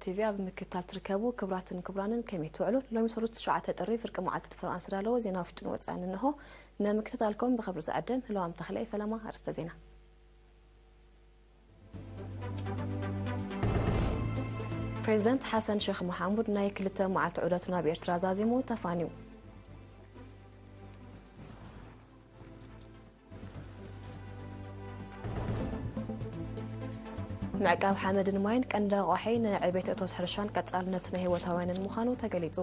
ቲቪ ኣብ ምክትታል ትርከቡ ክቡራትን ክቡራንን ከመይ ትውዕሉ? ሎሚ ሰሉስ ትሽዓተ ጥሪ ፍርቂ መዓልቲ ድፈር ኣንስዳለዎ ዜና ውሽጥን ወጻእን እንሆ። ንምክትታልኩም ብኽብሪ ዝዕድም ህልዋም ተኽለ። ፈለማ ኣርእስተ ዜና። ፕሬዚደንት ሓሰን ሼክ መሓሙድ ናይ ክልተ መዓልቲ ዑደቱ ናብ ኤርትራ ዛዚሙ ተፋንዩ። ምዕቃብ ሓመድን ማይን ቀንዲ ረቋሒ ንዕቤት እቶት ሕርሻን ቀጻልነት ናይ ህይወታውያንን ምዃኑ ተገሊጹ።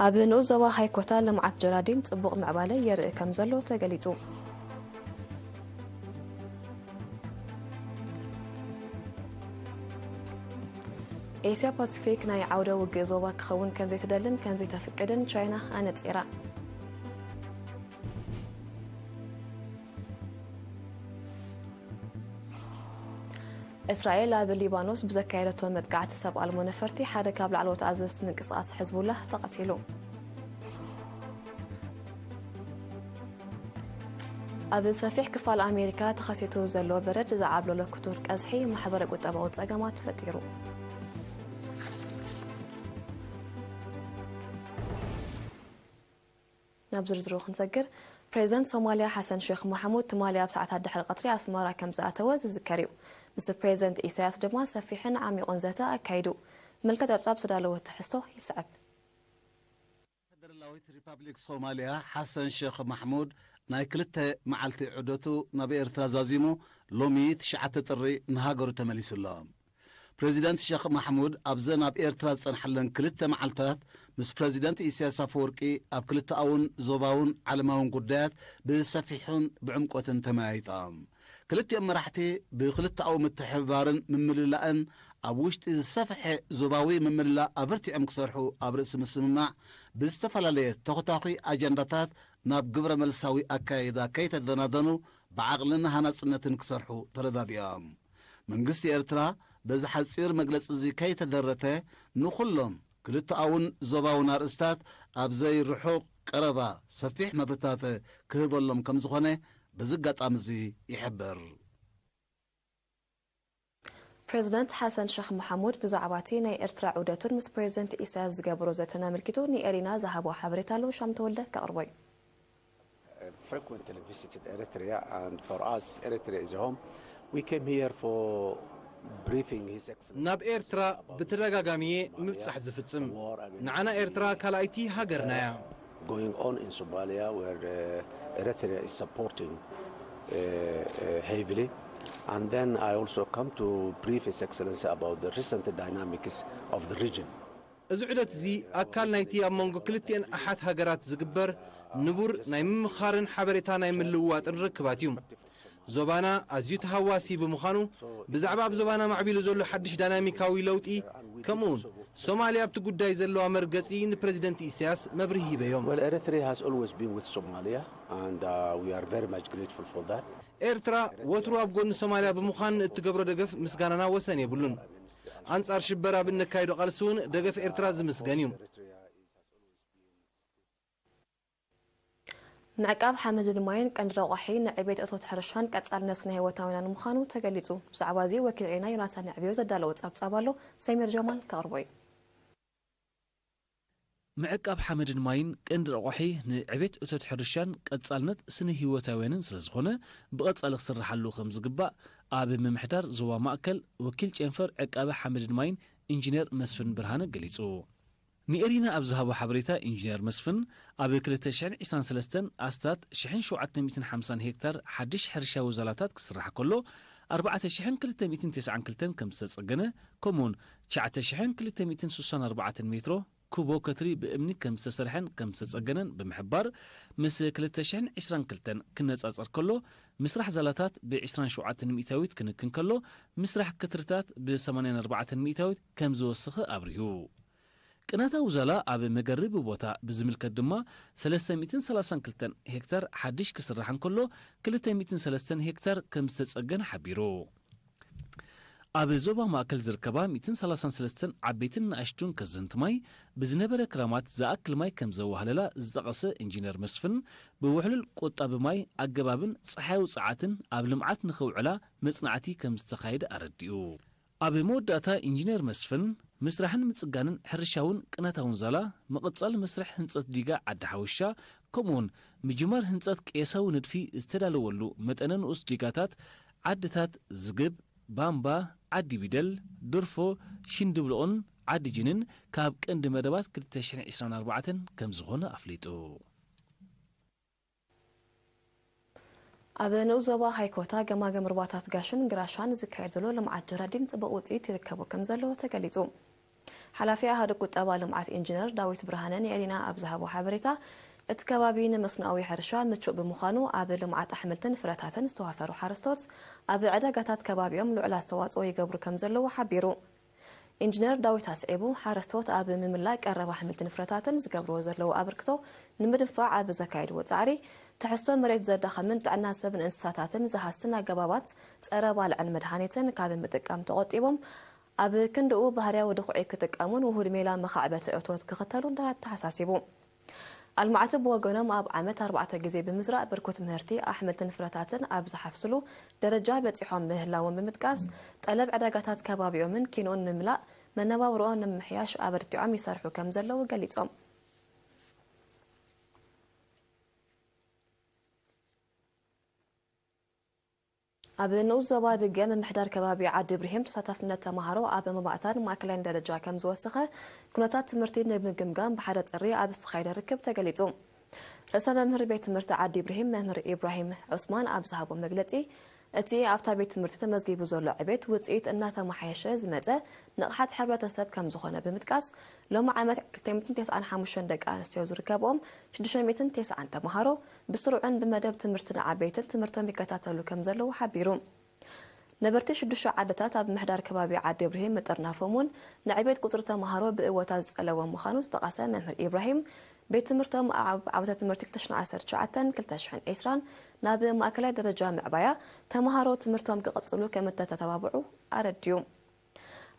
ኣብ ንኡስ ዞባ ሃይኮታ ልምዓት ጀራዲን ጽቡቕ ምዕባለ የርኢ ከም ዘሎ ተገሊጹ። ኤስያ ፓሲፊክ ናይ ዓውደ ውግእ ዞባ ክኸውን ከም ዘይትደልን ከም ዘይተፍቅድን ቻይና ኣነጺራ። እስራኤል ኣብ ሊባኖስ ብዘካየደቶ መጥቃዕቲ ሰብ ኣልቦ ነፈርቲ ሓደ ካብ ላዕለዎት ኣዘዝቲ ምንቅስቓስ ሕዝቡላህ ተቐቲሉ። ኣብ ሰፊሕ ክፋል ኣሜሪካ ተኸሲቱ ዘሎ በረድ ዝዓብለሎ ክቱር ቀዝሒ ማሕበረ ቁጠባዊ ጸገማት ፈጢሩ። ናብ ዝርዝሩ ክንሰግር፣ ፕሬዚደንት ሶማልያ ሓሰን ሼክ መሓሙድ ትማሊ ኣብ ሰዓታት ድሕሪ ቀትሪ ኣስመራ ከም ዝኣተወ ዝዝከር እዩ። ምስ ፕሬዚደንት ኢሳያስ ድማ ሰፊሕን ዓሚቑን ዘተ ኣካይዱ። ምልከ ጸብጻብ ዝተዳለወ ትሕዝቶ ይስዕብ። ፈደራላዊት ሪፓብሊክ ሶማልያ ሓሰን ሼክ ማሕሙድ ናይ ክልተ መዓልቲ ዑደቱ ናብ ኤርትራ ዛዚሙ ሎሚ ትሽዓተ ጥሪ ንሃገሩ ተመሊሱ ኣሎ። ፕሬዚደንት ሼክ ማሕሙድ ኣብዘን ኣብ ኤርትራ ዝጸንሓለን ክልተ መዓልታት ምስ ፕሬዚደንት ኢሳያስ ኣፈወርቂ ኣብ ክልተኣውን ዞባውን ዓለማውን ጉዳያት ብሰፊሑን ብዕምቆትን ተመያይጦም። ክልቲኦም መራሕቲ ብክልተኣዊ ምትሕብባርን ምምልላእን ኣብ ውሽጢ ዝሰፍሐ ዞባዊ ምምልላእ ኣበርቲዖም ክሰርሑ ኣብ ርእሲ ምስምማዕ ብዝተፈላለየ ተኾታኹይ ኣጀንዳታት ናብ ግብረ መልሳዊ ኣካይዳ ከይተደናደኑ ብዓቕልን ሃናጽነትን ክሰርሑ ተረዳዲኦም። መንግስቲ ኤርትራ በዚ ሓጺር መግለጺ እዚ ከይተደረተ ንኹሎም ክልተኣውን ዞባውን ኣርእስታት ኣብ ዘይርሑቕ ቀረባ ሰፊሕ መብርታት ክህበሎም ከም ዝኾነ በዚ ኣጋጣሚ እዚ ይሕብር። ፕሬዚደንት ሓሰን ሸኽ መሓሙድ ብዛዕባ እቲ ናይ ኤርትራ ዑደቱን ምስ ፕሬዚደንት ኢሳያስ ዝገበሮ ዘተን ኣመልኪቱ ንኤሪና ዝሃቦ ሓበሬታ ኣሎ፣ ሻም ተወልደ ከቕርቦ እዩ። Frequently visited Eritrea, and for us, Eritrea is home. We came here for briefing His Excellency. ናብ ኤርትራ ብተደጋጋሚ እየ ምብጻሕ ዝፍጽም። ንዓና ኤርትራ ካልኣይቲ ሃገርና እያ። Going on in Somalia, where uh, Eritrea is supporting uh, uh, heavily. And then I also come to brief His Excellency about the recent dynamics of the region. እዚ ዑደት እዚ ኣካል ናይቲ ኣብ መንጎ ክልቲኤን ኣሓት ሃገራት ዝግበር ንቡር ናይ ምምኻርን ሓበሬታ ናይ ምልውዋጥን ርክባት እዩ። ዞባና ኣዝዩ ተሃዋሲ ብምዃኑ፣ ብዛዕባ ኣብ ዞባና ማዕቢሉ ዘሎ ሓድሽ ዳይናሚካዊ ለውጢ፣ ከምኡውን ሶማልያ ኣብቲ ጉዳይ ዘለዋ መርገጺ ንፕረዚደንት ኢሳያስ መብርሂ ሂበዮም። Well, Eritrea has always been with Somalia, and uh, we are very much grateful for that. ኤርትራ ወትሩ ኣብ ጎኒ ሶማልያ ብምዃን ንእትገብሮ ደገፍ ምስጋናና ወሰን የብሉን። ኣንጻር ሽበራ ብእነካይዶ ቃልሲ እውን ደገፍ ኤርትራ ዝምስገን እዩ። ምዕቃብ ሓመድን ማይን ቀንዲ ረቋሒ ንዕቤት እቶት ሕርሻን ቀጻልነት ናይ ህይወታውያንን ምዃኑ ተገሊጹ። ብዛዕባ እዚ ወኪል ሬና ዮናታን ንዕብዮ ዘዳለዎ ጸብጻብ ኣሎ፣ ሰሚር ጀማል ከቕርቦ እዩ። ምዕቃብ ሓመድን ማይን ቀንዲ ረቋሒ ንዕቤት እቶት ሕርሻን ቀጻልነት ስነ ህይወታውያንን ስለዝኾነ ብቐጻሊ ክስርሓሉ ከም ዝግባእ ኣብ ምምሕዳር ዞባ ማእከል ወኪል ጨንፈር ዕቃበ ሓመድን ማይን ኢንጂነር መስፍን ብርሃነ ገሊጹ። ንኤሪና ኣብ ዝሃቦ ሓበሬታ ኢንጂነር መስፍን ኣብ ክልተ ሽሕን ዕስራን ሰለስተን ኣስታት ሽሕን ሸውዓተ ሚእትን ሓምሳን ሄክታር ሓድሽ ሕርሻዊ ዛላታት ክስራሕ ከሎ ኣርባዕተ ሽሕን ክልተ ሚእትን ተስዓን ክልተን ከም ዝተጸገነ ከምኡውን ትሽዓተ ሽሕን ክልተ ሚእትን ስሳን ኣርባዕተን ሜትሮ ኩቦ ከትሪ ብእምኒ ከም ዝተሰርሐን ከም ዝተጸገነን ብምሕባር፣ ምስ ክልተ ሽሕን ዕስራን ክልተን ክነጻጸር ከሎ፣ ምስራሕ ዛላታት ብ ዕስራን ሸውዓተን ሚእታዊት ክንክን ከሎ፣ ምስራሕ ከትርታት ብ ሰማንያን ኣርባዕተን ሚእታዊት ከም ዝወሰኸ ኣብሪሁ። ቅናታዊ ዛላ ኣብ መገርቢ ቦታ ብዝምልከት ድማ፣ ሰለስተ ሚእትን ሰላሳን ክልተን ሄክታር ሓድሽ ክስራሕ እንከሎ፣ ክልተ ሚእትን ሰለስተን ሄክታር ከም ዝተጸገነ ሓቢሩ። ኣብ ዞባ ማእከል ዝርከባ ሚእትን ሰላሳን ሰለስተን ዓበይትን ንኣሽቱን ከዘንቲ ማይ ብዝነበረ ክራማት ዝኣክል ማይ ከም ዘዋህለላ ዝጠቐሰ ኢንጂነር መስፍን፣ ብውሕሉል ቁጣቢ ማይ ኣገባብን ጸሓያዊ ጸዓትን ኣብ ልምዓት ንኽውዕላ መጽናዕቲ ከም ዝተኻየደ ኣረዲኡ። ኣብ መወዳእታ ኢንጂነር መስፍን፣ ምስራሕን ምጽጋንን ሕርሻውን ቅናታውን ዛላ፣ ምቕጻል መስርሕ ህንጸት ዲጋ ዓዲ ሓውሻ፣ ከምኡውን ምጅማር ህንጸት ቅየሳዊ ንድፊ ዝተዳለወሉ መጠነ ንኡስ ዲጋታት ዓድታት ዝግብ፣ ባምባ፣ ዓዲ ቢደል፣ ድርፎ፣ ሽንድብልኦን ዓዲ ጅንን ካብ ቀንዲ መደባት ክልተ ሽሕን ዕስራን ኣርባዕተን ከም ዝኾነ ኣፍሊጡ። ኣብ ንኡስ ዞባ ሃይኮታ ገማግም ሩባታት ጋሽን ግራሻን ዝካየድ ዘሎ ልምዓት ጀራዲን ጽቡቕ ውጽኢት ይርከቦ ከም ዘሎ ተገሊጹ። ሓላፊ ኣሃዱ ቁጠባ ልምዓት ኢንጂነር ዳዊት ብርሃነ ንኤሪና ኣብ ዝሃቦ ሓበሬታ፣ እቲ ከባቢ ንመስኖኣዊ ሕርሻ ምቹእ ብምዃኑ፣ ኣብ ልምዓት ኣሕምልትን ፍረታትን ዝተዋፈሩ ሓረስቶት ኣብ ዕዳጋታት ከባቢኦም ልዑል ኣስተዋጽኦ ይገብሩ ከም ዘለዉ ሓቢሩ። ኢንጂነር ዳዊት ኣስዒቡ፣ ሓረስቶት ኣብ ምምላእ ቀረብ ኣሕምልትን ፍረታትን ዝገብርዎ ዘለዉ ኣበርክቶ ንምድንፋዕ ኣብ ዘካየድዎ ጻዕሪ፣ ትሕዝቶ መሬት ዘዳኸምን ጥዕና ሰብን እንስሳታትን ዝሃስን ኣገባባት ጸረ ባልዕን መድሃኒትን ካብ ምጥቃም ተቖጢቦም፣ ኣብ ክንድኡ ባህርያዊ ድኹዒ ክጥቀሙን ውሁድ ሜላ መኻዕበቲ እቶት ክኽተሉን ኣተሓሳሲቡ። ኣልማዕቲ ብወገኖም፣ ኣብ ዓመት ኣርባዕተ ግዜ ብምዝራእ ብርኩት ምህርቲ ኣሕምልትን ፍረታትን ኣብ ዝሓፍስሉ ደረጃ በጺሖም ምህላዎም ብምጥቃስ፣ ጠለብ ዕዳጋታት ከባቢኦምን ኪንኡን ንምምላእ፣ መነባብሮኦም ንምምሕያሽ ኣበርቲዖም ይሰርሑ ከም ዘለዉ ገሊጾም። ኣብ ንኡስ ዞባ ድገ ምምሕዳር ከባቢ ዓዲ ብርሂም ተሳታፍነት ተምሃሮ ኣብ መባእታን ማእከላይን ደረጃ ከም ዝወሰኸ፣ ኩነታት ትምህርቲ ንምግምጋም ብሓደ ጥሪ ኣብ ዝተኻየደ ርክብ ተገሊጹ። ርእሰ መምህር ቤት ትምህርቲ ዓዲ ብርሂም መምህር ኢብራሂም ዑስማን ኣብ ዝሃቦ መግለጺ፣ እቲ ኣብታ ቤት ትምህርቲ ተመዝጊቡ ዘሎ ዕቤት ውጽኢት እናተመሓየሸ ዝመጸ ንቕሓት ሕብረተሰብ ከም ዝኾነ ብምጥቃስ፣ ሎሚ ዓመት ክልተ ሚእትን ተስዓን ሓሙሽተን ደቂ ኣንስትዮ ዝርከብኦም ሽዱሽተ ሚእትን ተስዓን ተምሃሮ ብስሩዕን ብመደብ ትምህርቲ ንዓበይትን ትምህርቶም ይከታተሉ ከም ዘለዉ ሓቢሩ። ነበርቲ ሽዱሽተ ዓድታት ኣብ ምሕዳር ከባቢ ዓዲ ብርሂም ምጥርናፎም እውን ንዕቤት ቁጽሪ ተምሃሮ ብእወታ ዝጸለወ ምዃኑ ዝጠቐሰ መምህር ኢብራሂም፣ ቤት ትምህርቶም ኣብ ዓመተ ትምህርቲ ክልተ ሽሕን ዓሰርተ ትሽዓተን ክልተ ሽሕን ዕስራን ናብ ማእከላይ ደረጃ ምዕባያ ተምሃሮ ትምህርቶም ክቕጽሉ ከም እተተባብዑ ኣረድዩ።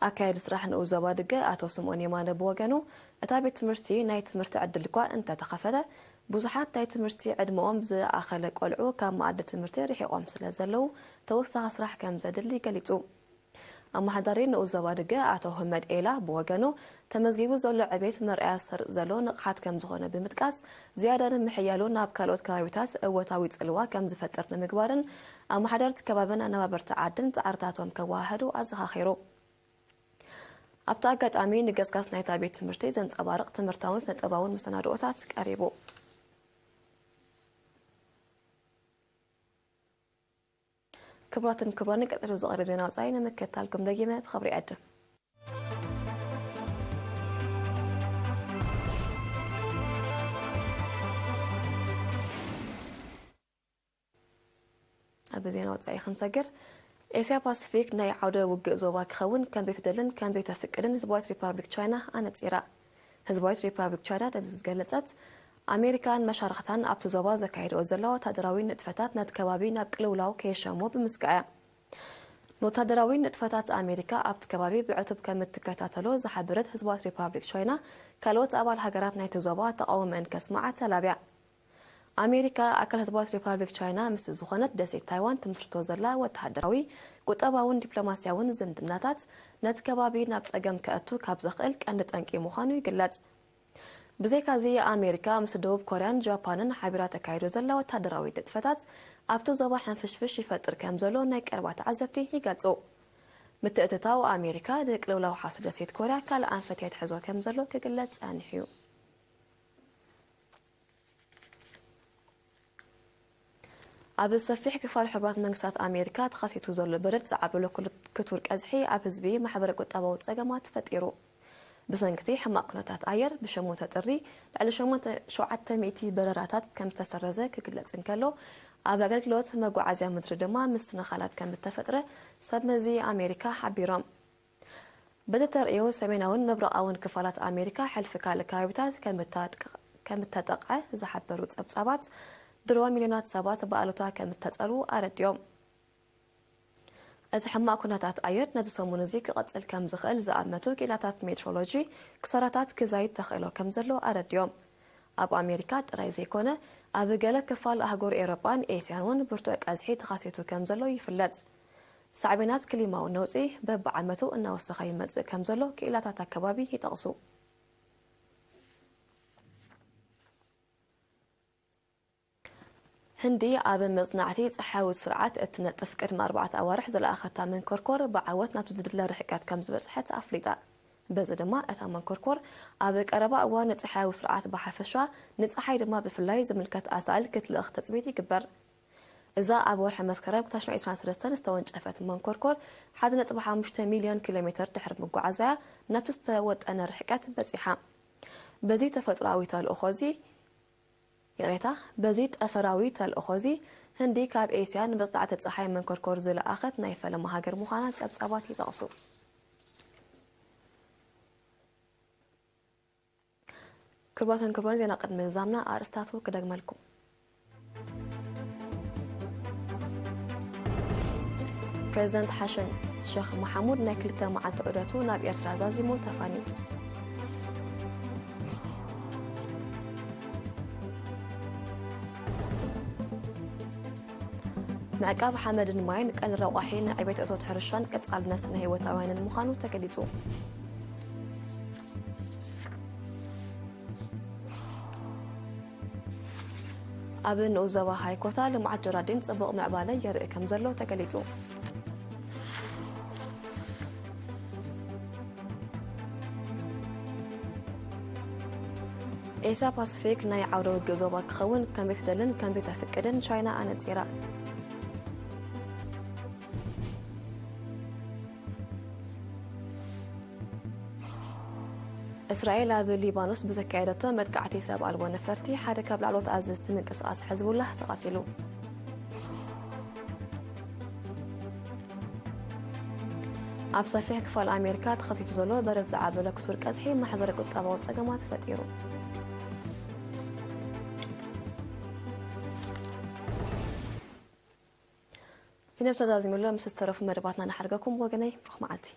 ኣካያዲ ስራሕ ንኡስ ዞባ ድገ ኣቶ ስምኦን የማነ ብወገኑ፣ እታ ቤት ትምህርቲ ናይ ትምህርቲ ዕድል እኳ እንተተኸፈተ፣ ብዙሓት ናይ ትምህርቲ ዕድመኦም ዝኣኸለ ቆልዑ ካብ መኣዲ ትምህርቲ ርሒቖም ስለ ዘለዉ፣ ተወሳኺ ስራሕ ከም ዘድሊ ገሊጹ። ኣመሓዳሪ ንኡስ ዞባ ድገ ኣቶ ህመድ ኤላ ብወገኑ፣ ተመዝጊቡ ዘሎ ዕቤት መርኣያ ዝሰርጽ ዘሎ ንቕሓት ከም ዝኾነ ብምጥቃስ፣ ዝያዳ ንምሕያሉ ናብ ካልኦት ከባቢታት እወታዊ ጽልዋ ከም ዝፈጥር ንምግባርን ኣመሓደርቲ ከባብን ኣነባበርቲ ዓድን ጻዕርታቶም ከወሃህዱ ኣዘኻኺሩ። ኣብቲ ኣጋጣሚ ንገስጋስ ናይታ ቤት ትምህርቲ ዘንጸባርቕ ትምህርታውን ስነ-ጥበባውን መሰናድኦታት ቀሪቡ። ክቡራትን ክቡራን፣ ቀጺሉ ዝቐርብ ዜና ወጻኢ ንምክትታልኩም ደጊመ ብኽብሪ ይዕድም። ኣብ ዜና ወጻኢ ክንሰግር፣ ኤስያ ፓሲፊክ ናይ ዓውደ ውግእ ዞባ ክኸውን ከም ዘይትደልን ከም ዘይተፍቅድን ህዝባዊት ሪፓብሊክ ቻይና ኣነጺራ። ህዝባዊት ሪፓብሊክ ቻይና ነዚ ዝገለጸት፣ ኣሜሪካን መሻርኽታን ኣብቲ ዞባ ዘካየድኦ ዘለዋ ወታደራዊ ንጥፈታት ነቲ ከባቢ ናብ ቅልውላው ከየሸሞ ብምስጋእ እያ። ንወታደራዊ ንጥፈታት ኣሜሪካ ኣብቲ ከባቢ ብዕቱብ ከም እትከታተሎ ዝሓበረት ህዝባዊት ሪፓብሊክ ቻይና፣ ካልኦት ኣባል ሃገራት ናይቲ ዞባ ተቓውሞአን ከስምዓ ተላብያ። ኣሜሪካ ኣካል ህዝባዊት ሪፓብሊክ ቻይና ምስ ዝኾነት ደሴት ታይዋን ትምስርቶ ዘላ ወተሃደራዊ፣ ቁጠባውን ዲፕሎማስያውን ዝምድናታት ነቲ ከባቢ ናብ ጸገም ከእቱ ካብ ዘኽእል ቀንዲ ጠንቂ ምዃኑ ይግለጽ። ብዘይካዚ፣ ኣሜሪካ ምስ ደቡብ ኮርያን ጃፓንን ሓቢራ ተካይዶ ዘላ ወተሃደራዊ ንጥፈታት ኣብቲ ዞባ ሕንፍሽፍሽ ይፈጥር ከም ዘሎ ናይ ቀረባ ተዓዘብቲ ይገልጹ። ምትእትታው ኣሜሪካ ንቅልውላው ሓውሲ ደሴት ኮርያ ካልእ ኣንፈት የትሕዞ ከም ዘሎ ክግለጽ ጸኒሑ እዩ። ኣብ ሰፊሕ ክፋል ሕቡራት መንግስታት ኣሜሪካ ተኸሲቱ ዘሎ በረድ ዝዓብለሎ ክል-፣ ክቱር ቀዝሒ ኣብ ህዝቢ ማሕበረ ቁጠባዊ ጸገማት ፈጢሩ። ብሰንኪ እቲ ሕማቕ ኩነታት ኣየር፣ ብሸሞንተ ጥሪ ልዕሊ ሸሞንተ፣ ሸውዓተ ሚእቲ በረራታት ከም ዝተሰረዘ ክግለጽ እንከሎ፣ ኣብ ኣገልግሎት መጓዓዝያ ምድሪ ድማ ምስንኻላት ከም እተፈጥረ ሰብ መዚ ኣሜሪካ ሓቢሮም። በቲ ተርእዮ፣ ሰሜናውን ምብራቓውን ክፋላት ኣሜሪካ ሕልፊ ካልእ ከባቢታት ከም እታጥቅ-፣ ከም እተጠቕዐ ዝሓበሩ ጸብጻባት፣ ድሮ ሚልዮናት ሰባት ብኣሉታ ከም እተጸልዉ ኣረዲኦም። እቲ ሕማቕ ኩነታት ኣየር ነዚ ሰሙን እዚ ክቐጽል ከም ዝኽእል ዝኣመቱ ክኢላታት ሜትሮሎጂ፣ ክሳራታት ክዛይድ ተኽእሎ ከም ዘሎ ኣረዲኦም። ኣብ ኣሜሪካ ጥራይ ዘይኮነ፣ ኣብ ገለ ክፋል ኣህጉር ኤውሮጳን ኤስያን እውን ብርቱዕ ቀዝሒ ተኻሲቱ ከም ዘሎ ይፍለጥ። ሳዕቤናት ክሊማዊ ነውጺ በብዓመቱ እናወሰኸ ይመጽእ ከም ዘሎ ክኢላታት ኣከባቢ ይጠቕሱ። ህንዲ ኣብ መጽናዕቲ ጸሓያዊ ስርዓት እትነጥፍ ቅድሚ ኣርባዕተ ኣዋርሕ ዝለኣኸታ መንኮርኮር ብዓወት ናብቲ ዝድለ ርሕቀት ከም ዝበጽሐት ኣፍሊጣ። በዚ ድማ እታ መንኮርኮር ኣብ ቀረባ እዋን ንጸሓያዊ ስርዓት ብሓፈሻ ንጸሓይ ድማ ብፍላይ ዝምልከት ኣሳእል ክትልእኽ ትጽቢት ይግበር። እዛ ኣብ ወርሒ መስከረም ክልተ ሽሕን ዕስራን ሰለስተን ዝተወንጨፈት መንኮርኮር ሓደ ነጥቢ ሓሙሽተ ሚልዮን ኪሎ ሜትር ድሕሪ ምጉዓዛያ ናብቲ ዝተወጠነ ርሕቀት በጺሓ። በዚ ተፈጥሮኣዊ ተልእኾ እዚ ይቕሬታ፣ በዚ ጠፈራዊ ተልእኾ እዚ፣ ህንዲ ካብ ኤስያ ንመጽናዕቲ ጸሓይ መንኮርኮር ዝለኣኸት ናይ ፈለማ ሃገር ምዃና ጸብጻባት ይጠቕሱ። ክቡራትን ክቡራን፣ ዜና ቅድሚ ምዝዛምና ኣርእስታቱ ክደግመልኩም። ፕሬዚደንት ሓሸን ሸኽ መሓሙድ ናይ ክልተ መዓልቲ ዑደቱ ናብ ኤርትራ ዛዚሙ ተፋንዩ። ምዕቃብ ሓመድን ማይን ቀንዲ ረቋሒ ንዕቤት እቶት ሕርሻን ቀጻልነት ስነ ህይወታውያንን ምዃኑ ተገሊጹ። ኣብ ንኡስ ዞባ ሃይኮታ ልምዓት ጀራዲን ጽቡቕ ምዕባለ የርኢ ከም ዘሎ ተገሊጹ። ኤስያ ፓሲፊክ ናይ ዓውደ ውግእ ዞባ ክኸውን ከም ዘይትደልን ከም ዘይተፍቅድን ቻይና ኣነጺራ። እስራኤል ኣብ ሊባኖስ ብዘካየደቶ መጥቃዕቲ ሰብ ኣልቦ ነፈርቲ ሓደ ካብ ላዕለዎት ኣዘዝቲ ምንቅስቓስ ሕዝቡላህ ተቐቲሉ። ኣብ ሰፊሕ ክፋል ኣሜሪካ ተኸሲቱ ዘሎ በረድ ዝዓበሎ ክቱር ቀዝሒ ማሕበረ ቁጠባዊ ጸገማት ፈጢሩ። ዜና ተዛዚሙሎ ምስ ዝተረፉ መደባትና ንሓድገኩም ወገነይ፣ ብሩኽ መዓልቲ።